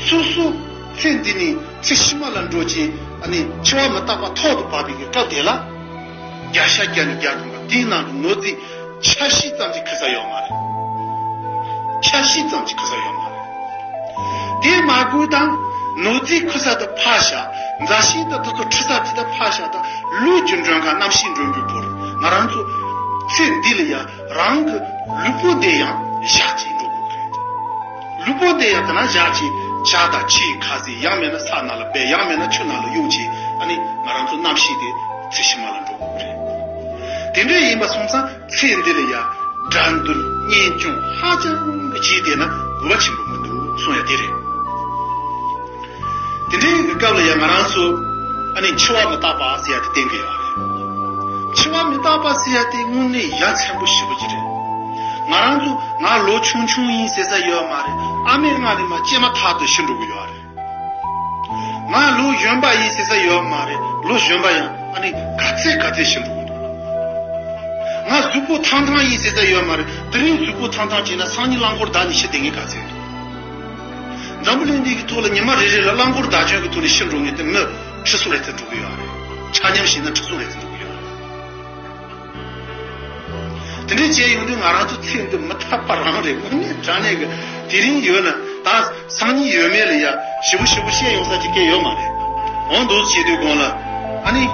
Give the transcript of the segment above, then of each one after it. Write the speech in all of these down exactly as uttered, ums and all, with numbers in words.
སོ་སོ་ཚེ་འདི་ནས་ཚེ་ཕྱི་མ་ལ་འགྲོ་ཅིང་ཨ་ནི་འཆི་བ་མི་རྟག་པ་ཐོག་ཏུ་བབས་པའི་སྐབས་དེ་ལ། བརྒྱ་ཆ་བརྒྱ་ནས་བརྒྱ་ཐམ་པ་དེའི་ནང་དུ་ནོར་རྫས་ཆ་ཤས་ཙམ་ཅིག་ཁུར་ས་ཡོད་མ་རེད། ཆ་ཤས་ཙམ་ཅིག་ཁུར་ས་ཡོད་མ་རེད། དེ་མ་དགོས་དང་ནོར་རྫས་ཁུར་ས་དེ་ཕར་བཞག་མཛའ་བཤེས་དང་དེ་ཚོ་ཁྲིད་ས་དེ་དག་ཕར་བཞག་དང་ལུས་ཀྱི་མགྲོན་ཁང་རྣམ་ཤེས་མགྲོན་པོའི་བུ་རུ་ང་རང་ཚོ་ཚེ་འདི་ལ་ཡང་རང་གི་ལུས་པོ་དེ་ཡང་བཞག་ཅིག་འགྲོ་དགོས་ཀྱི་རེད། ལུས་པོ་དེ་ཡང་དེ་ན་བཞག་ཅིག་ཇ་དང་ཕྱེ་ཁ་ཟས་ཡང་མེད་ན་ས་ནང་ལ་སྦས་ཡང་མེད་ན་ཆུ་ནང་ལ་གཡུག་ཅིག་ཨ་ནི་ང་རང་ཚོ་རྣམ་ཤེས་དེ་ཚེ་ཕྱི་མ་ལ་འགྲོ་དགོས་ཀྱི་རེད། དེ་འདྲ་ཡིན་པ་སོང་ཙང་ཚེ་འདི་ལ་ཡང་དགྲ་འདུལ་གཉེན་སྐྱོང་ཧ་ཅང་གི་བྱས་བསྡད་ན་དགོས་པ་ཆེན་པོ་མི་འདུག་གསུང་ཡ་དེ་རེད། དེ་འདྲའི་གི་སྐབས་ལ་ཡང་ང་རང་ཚོ་ཨ་ནི་འཆི་བ་མི་རྟག་པ་ཟེར་ཡ་དེ་བསྟན་གི་ཡོད་རེད། འཆི་བ་མི་རྟག་པ་ཟེར་ཡ་དེ་དངོས་གནས་ཡ་མཚན་པོ་ཞེ་པོ་ཅིག་རེད། ང་རང་ཚོ་ང་ལོ་ཆུང་ཆུང་ཡིན་ཟེར་ས་ཡོད་མ་རེད། ཨ་མའི་མངལ་ལས་མར་སྐྱེས་མ་ཐག་ཏུ་ཤི་འགྲོ་གི་ཡོད་རེད། ང་ལོ་གཞོན་པ་ཡིན་ཟེར་ས་ཡོད་མ་རེད། ལོ་གཞོན་པ་ཡང་ཨ་ནི་ག་ཚད་ག་ཚད་ཤི་འགྲོ་གི་འདུག་ང་གཟུགས་པོ་ཐང་ཐང་ཡིན་ཟེར་ས་ཡོད་མ་རེད། དེ་རིང་གཟུགས་པོ་ཐང་ཐང་བྱས་ན་སང་ཉིན་རླངས་འཁོར་བདའ་ནས་ཤི་བསྡད་མཁན་ག་ཚད་འདུག་འཛམ་བུ་གླིང་འདི་གི་ཐོག་ལ་ཉི་མ་རེ་རེ་ལ་རླངས་འཁོར་བདག་སྐྱོན་གྱི་ཐོག་ནས་ཤི་འགྲོ་མཁན་དེ་མི་ཁྲི་ཚོ་རེ་ཙམ་འགྲོ་གི་ཡོད་རེད། ཆ་མཉམ་བྱས་ན་ཁྲི་ཚོ་རེ་ཙམ་འགྲོ་གི་ཡོད་རེད། དེ་འདྲའི་བྱས་ཡོང་དུས་ང་རང་ཚོ་ཚེ་འདི་མི་རྟག་པ་རང་རེད། དངོས་གནས་དྲང་གནས་ཀྱི་དེ་རིང་ཡོད་ན་ད་སང་ཉིན་ཡོད་མེད་ལ་ཡ་ཞེ་པོ་ཞེ་པོ་བཤད་ཡོང་ས་ཅིག་སྐད་ཡོད་མ་རེད། འོ་འདུག་བྱེད་དུས་གོང་ལ་ཨ་ནི་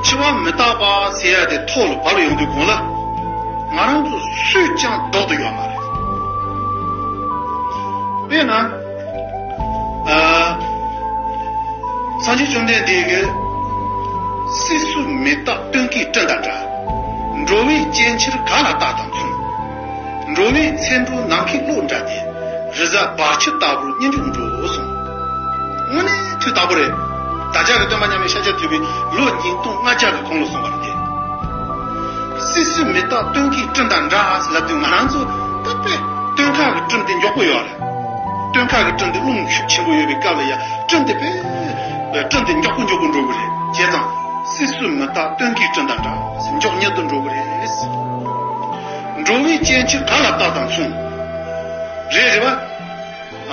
འཆི་བ་མི་རྟག་པ་ཟེར་ཡ་དེ་ཐོག་ལ་བབས་ཡོང་དུས་གོང་ལ་ང་རང་ཚོ་སུས་ཀྱང་ལྡོག་ཏུ་ཡོད་མ་རེད། དཔེར་ན། ཨ། སངས་རྒྱས་བཅོམ་ལྡན་འདས་ཀྱིས། སྲིད་སུ་མི་རྟག་སྟོན་ཀའི་སྤྲིན་དང་འདྲ། འགྲོ་བའི་སྐྱེ་འཆིར་ག་ལ་རྟག་དང་མཚུངས། འགྲོ་བའི་ཚེ་འགྲོ་ནམ་མཁའི་གློག་འདྲ་སྟེ། རི་གཟར་བ་ཕྱི་ལྟ་བུར་སྙིང་འཇུག་འགྲོ་གསུངས། དངོས་གནས་དུས་རྟག་པོ་རེད། བདག་ཅག་གི་སྟོན་པ་མཉམ་མེད་ཤཱཀྱ་ཐུབ་པས་ལོ་ཉིས་སྟོང་ལྔ་བརྒྱ་གི་གོང་ལ་གསུངས་པ་རེད་དེ། སྲིད་སུ་མི་རྟག་སྟོན་ཀའི་སྤྲིན་དང་འདྲ་ལབ་དུས་ང་རང་ཚོ་ད་དཔེ་སྟོན་ཁ་གི་སྤྲིན་དེ་མགྱོགས་པོ་ཡོད་རེད། སྟོན་ཁ་གི་སྤྲིན་དེ་རླུང་ཤུགས་ཆེན་པོ་ཡོད་པའི་སྐབས་ལ་ཡ་སྤྲིན་དེ་དཔེ་སྤྲིན་དེ་མགྱོགས་པོ་མགྱོགས་པོ་འགྲོ་གི་རེད། བྱས་ཙང་སྲིད་སུ་མི་རྟག་སྟོན་ཀའི་སྤྲིན་དང་འདྲ་མགྱོགས་མྱུར་དུ་འགྲོ་གི་རེད། འགྲོ་བའི་སྐྱེ་འཆི་ག་ལ་རྟག་དང་མཚུངས། རེད་རེད་བ།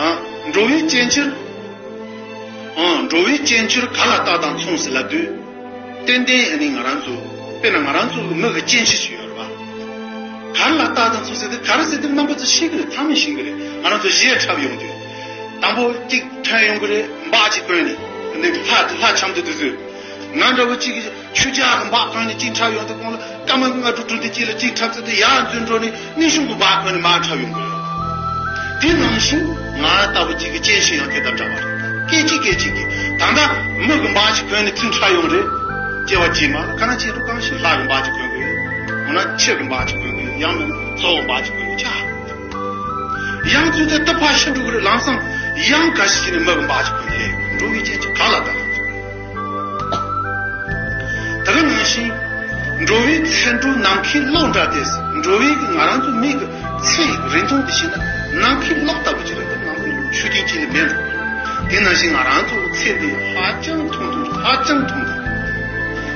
ཨ། འགྲོ་བའི་སྐྱེ་འཆིར། ཨང་། འགྲོ་བའི་སྐྱེ་འཆིར་ག་ལ་རྟག་དང་མཚུངས་སུ་ལབ་དུས། ཏན་ཏན་ཨ་ནི་ང་རང་ཚོ། དཔེར་ན་ང་རང་ཚོ་གི་མི་གི་སྐྱེ་འཆི་ཞིག་ཡོད་རེད་བ། ག་ལ་རྟག་དང་མཚུངས་ཟེར་དུས་ག་རེ་ཟེར་དུས་རྣམ་པ་ཚོ་ཤེས་ཀྱི་རེད། ཚང་མས་ཤེས་ཀྱི་རེད། ང་རང་ཚོ་གཞས་འཁྲབ་ཡོང་དུས། དང་པོ་གཅིག་ཐོན་ཡོང་གི་རེད། འབག་ཅིག་གོན་ནས་འདི་ལྷ་ལྷ་འཆམ་དུས་དུས་ཚོད། ང་འདྲ་བོ་གཅིག་གིས་ཆོས་རྒྱལ་གྱི་འབག་གོན་ནས་གཅིག་འཁྲབ་ཡོང་དུས་གོང་ལ། སྐར་མ་ལྔ་དྲུག་དྲུག་དེ་གཅིག་ལ་གཅིག་འཁྲབ་ཚར་དུས་ཡར་འཛུལ་འགྲོ་ནས་གནས་གཞུང་གི་འབག་གོན་ནས་མར་འཁྲབ་ཡོང་གི་རེད། དེ་ནང་བཞིན་ང་ལྟ་བུ་གཅིག་གི་སྐྱེ་འཆི་ཡང་དེ་དང་འདྲ་བ་རེད། སྐད་ཅིག་སྐད་ཅིག་གིས་ད་ལྟ་མི་གི་འབག་ཅིག་གོན་ནས་ཚུར་འཁྲབ་ཡོང་རེད། སྐྱེ་བ་རྗེས་མ་ལ་ག་ན་ཆེ་རུ་གང་ཞིག་ལྷ་གི་འབག་ཅིག་གོན་གི་ཡོད། འོ་ན་ཆུ་གི་འབག་ཅིག་གོན་གི་ཡོད། ཡང་མིན་ན་མཚོ་གི་འབག་ཅིག་གོན་གི་ཆ། ཡང་ཚུལ་དེ་ལྟ་ཕར་ཤི་འགྲོ་གི་རེད། ལམ་སང་ཡང་ག་ཞིག་བྱས་ནས་མི་གི་འབག་ཅིག་གོན་ནས་སླེབས། འགྲོ་བའི་སྐྱེ་འཆི་ག་ལ་ལྟ། ད་ག་ནང་བཞིན། འགྲོ་བའི་ཚེ་འགྲོ་ནམ་མཁའི་གློག་འདྲ་སྟེ། འགྲོ་བའི་གི་ང་རང་ཚོ་མིའི་གི་ཚེ་ཡི་རིང་ཐུང་དེ་བྱས་ན་ནམ་མཁའི་གློག་ལྟ་བུ་ཅིག་རེད། ད་ནམ་མཁའི་གློག་ཆུ་ཐིགས་གཅིག་ལས་མེད་འགྲོ། དེ་ནང་བཞིན་ང་རང་ཚོ་གི་ཚེ་འདི་ཧ་ཅང་ཐུང་ཐུང་། ཧ་ཅང་ཐུང་ཐུང་།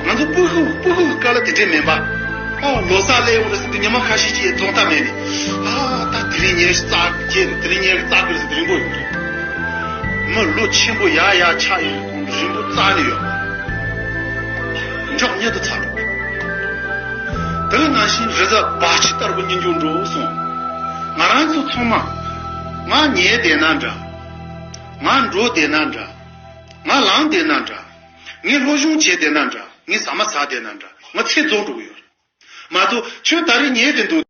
ང་ཚོ་སྤུ་གུ་སྤུ་གུ་གི་སྐབས་ལ་དེ་འདྲས་མིན་པ། ཨོ་ལོ་གསར་སླེབས་ཡོང་རེད་ཟེར་དུས་ཉི་མ་ཁ་ཤས་ཅིག་རྫོགས་མཐའ་མེད་ནས། ཨ་ད་དེ་རིང་ཉལ་ཞིག་རྩ་རྒྱས་རེད། དེ་རིང་ཉལ་རྩ་དགོས་རེད་ཟེར་དུས་རིང་པོ་ཡོང་རེད། མི་ལོ་ཆེན་པོ་ཡར་ཡར་ཆགས་ཡོང་དུས་རིང་པོ་རྩ་ནས་ཡོད་མ་རེད། མགྱོགས་མྱུར་དུ་ཚར་འགྲོ་གི་རེད། དེ་ནང་བཞིན་རི་གཟར་བ་ཕྱི་ལྟ་བུ་སྙིང་རྗེ་འགྲོ་སོང་། ང་རང་ཚོ་ཚང་མ། ང་ཉལ་བསྡད་ན་འདྲ། ང་འགྲོ་བསྡད་ན་འདྲ། ང་ལངས་བསྡད་ན་འདྲ། ངས་སློབ་སྦྱོང་བྱས་བསྡད་ན་འདྲ། ངས་ཟ་མ་ཟ་བསྡད་ན་འདྲ། ང་ཚེ་རྫོགས་འགྲོ་གི་ཡོད་རེད། མ་གཏོགས་ཁྱོད་ད་རེས་ཉལ་བསྡད་འདུག